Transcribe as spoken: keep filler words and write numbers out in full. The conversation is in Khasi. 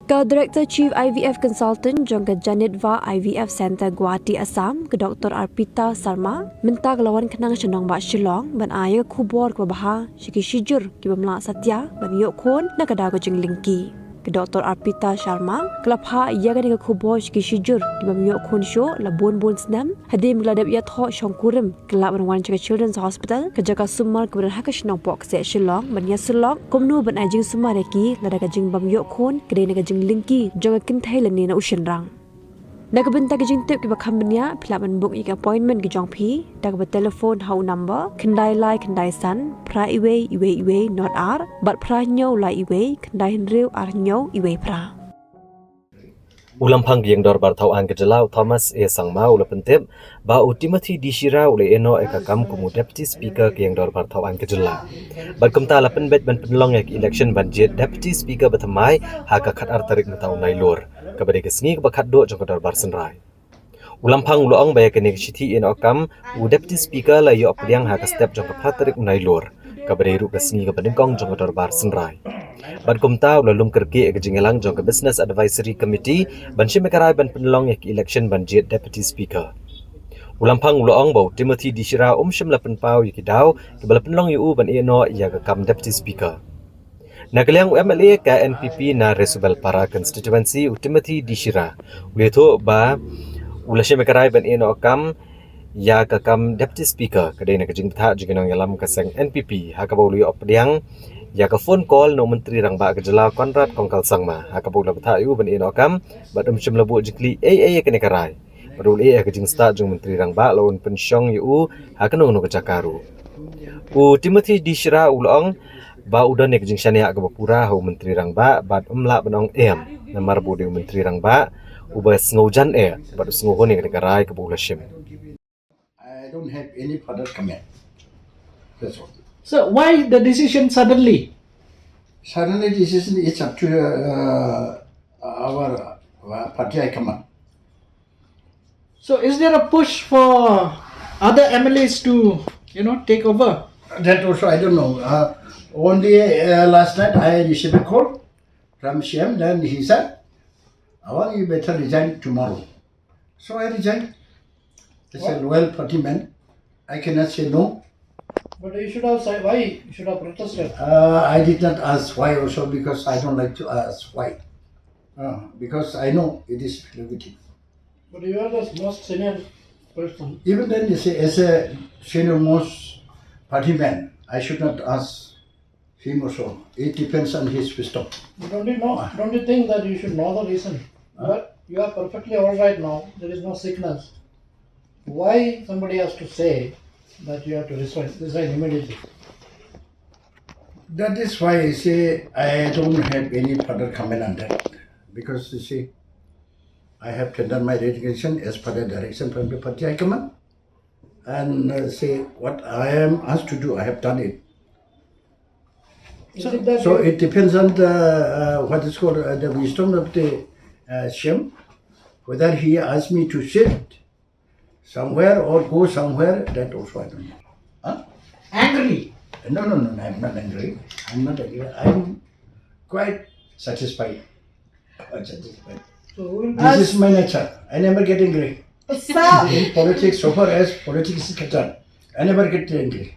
Ka Director Chief I V F Consultant jong ka Janitva I V F Centre, Guwahati, Assam, ka Doctor Arpita Sharma, mynta ka la wan khnang sha nongbah Shillong ban ai ïa ka khubor kaba bha sha ki shijur ki bym lah satia ban ïoh khun na ka daw ka jinglyngkhi. Ka Doctor Arpita Sharma ka la phah ïa kane ka khubor sha ki shijur ki bym ïoh khun shuh la bun bun snem, hadien ba ka la dep ïathoh shongkurim ka lah ban wan sha ka Children's Hospital, ka jaka sumar kaba don ha ka shnong Pohkseh Shillong, ban ïasyllok kumno ban ai jingsumar ïa ki lada ka jingbym ïoh khun ka dei na ka jinglyngkhi jong ka kynthei lane na u shynrang. Na ka bynta ki jingtip kiba kham bniah, phi lah ban book ïa ki appointment ki jong phi da kaba telephone ha u number khyndai lai khyndai san phra iwei iwei iwei not ar bad phra hynñiew lai iwei khyndai hynriew ar hynñiew iwei phra. U Lamphang ka Ïing Dorbar Thawaiñ ka Jylla, u Thomas A Sangma, u la pyntip ba u Timothy D Shira u la ïehnoh ïa ka kam kum u Deputy Speaker ka Ïing Dorbar Thawaiñ ka Jylla. Bad kumta la pynbeit ban pynlong ïa ka election ban jied Deputy Speaker bathymmai ha ka khatar tarik mynta u Nailur, kaba dei ka sngi kaba khatduh jong ka Dorbar Synrai. U Lamphang u la ong ba ïa kane ka shithi ïehnoh kam u Deputy Speaker la ïoh pdiang ha ka step jong ka phra tarik u Nailur, kaba dei ruh ka sngi kaba nyngkong jong ka Dorbar Synrai. Bad kumta u la lum kyrkieh ïa ka jingïalang jong ka Business Advisory Committee ban shim ïa ka rai ban pynlong ïa ka election ban jied Deputy Speaker. U Lamphang u la ong ba u Timothy D Shira um shym la pynpaw ïa ki daw kiba la pynlong ïa u ban ïehnoh ïa ka kam Deputy Speaker. Na ka liang u M L A ka N P P na Resubelpara constituency, u Timothy D Shira, u la ïathuh ba u la shim ïa ka rai ban ïehnoh kam ïa ka kam Deputy Speaker ka dei na ka jingbthah jong ki nongïalam ka seng N P P, ha kaba u la ïoh pdiang ïa ka phone call na u Myntri Rangbah ka Jylla, Conrad Kongkal Sangma, ha kaba u la bthah ïa u ban ïehnoh kam, bad um shym la buh jingkylli ei ei ïa kane ka rai. Bad u la ïeh ïa ka jingstad jong u Myntri Rangbah, la un pynshong ïa u ha kano kano ka jaka ruh. U Timothy D Shira u la ong ba u don ïa ka jingshaniah kaba pura ha u Myntri Rangbah bad um lah ban ong em, namar ba u dei u Myntri Rangbah uba sngewjan eh bad u sngewhun ïa kane ka rai kaba u la shim. I don't have any further comment. That's all. So why the decision suddenly? Suddenly decision is up to uh, our uh, party high command. So is there a push for other M L As to, you know, take over? That also I don't know. Uh, only uh, last night I received a call from C M. Then he said, "Awang, you better resign tomorrow." So I resigned. As a loyal party man, I cannot say no. But you should have said why you should have protested. Uh, I did not ask why also because I don't like to ask why. Uh, because I know it is prerogative. But you are the most senior person. Even then, you see, as a senior most party man, I should not ask him also. It depends on his wisdom. Don't you know? Don't you think that you should know the reason? Huh? But you are perfectly all right now. There is no sickness. Why somebody has to say that you have to resign, resign immediately? That is why I say I don't have any further comment on that. Because you see, I have tendered my resignation as per the direction from the party high command. And uh, say what I am asked to do, I have done it. So, so it depends on the uh, what is called uh, the wisdom of the uh, Shem, whether he asked me to sit somewhere or go somewhere, that also I don't know. Huh? Angry? No, no, no, no, I'm not angry. I'm not angry. I'm quite satisfied. Quite satisfied. So this is my nature. I never get angry. In politics, so far as politics is concerned, I never get angry.